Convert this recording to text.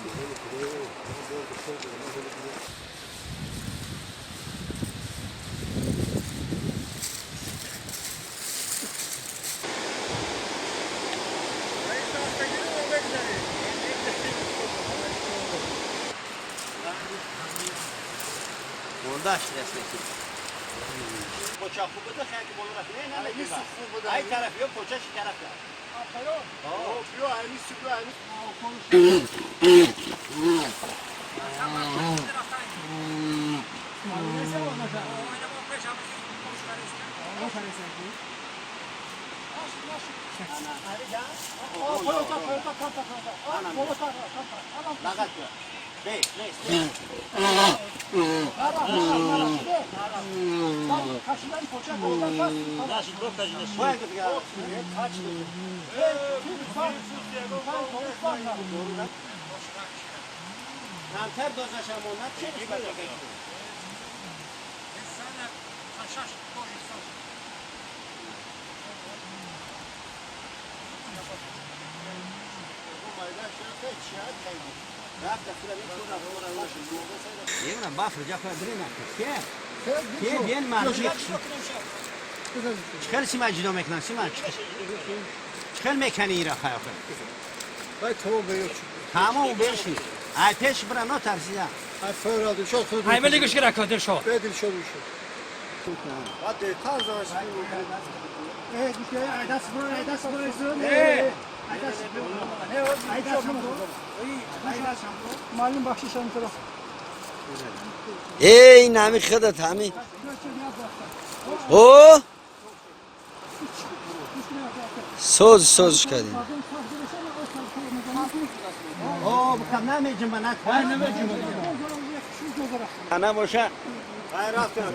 پوچا خوب بوده خیلی که بالا رفت نه نه نه ای طرف یا پوچا چی طرف دار آه بیا همین سو بیا همین کمتر دوزش هم اومد چه چخل سیما جدا میکنن سیما چخل میکنی ایرا خیلی باید تمام بیاد تمام بشی ای پیش برا نه ترسیدم ای فرادو شد خود ای ملی گوش کرد دل شد بدل شد شد بعد تازه معلم بخشش آن طرف ای نمی خودت همین او سوز سوز کردیم او بکم نمیجم من نمیجم نه باشه ای رفتم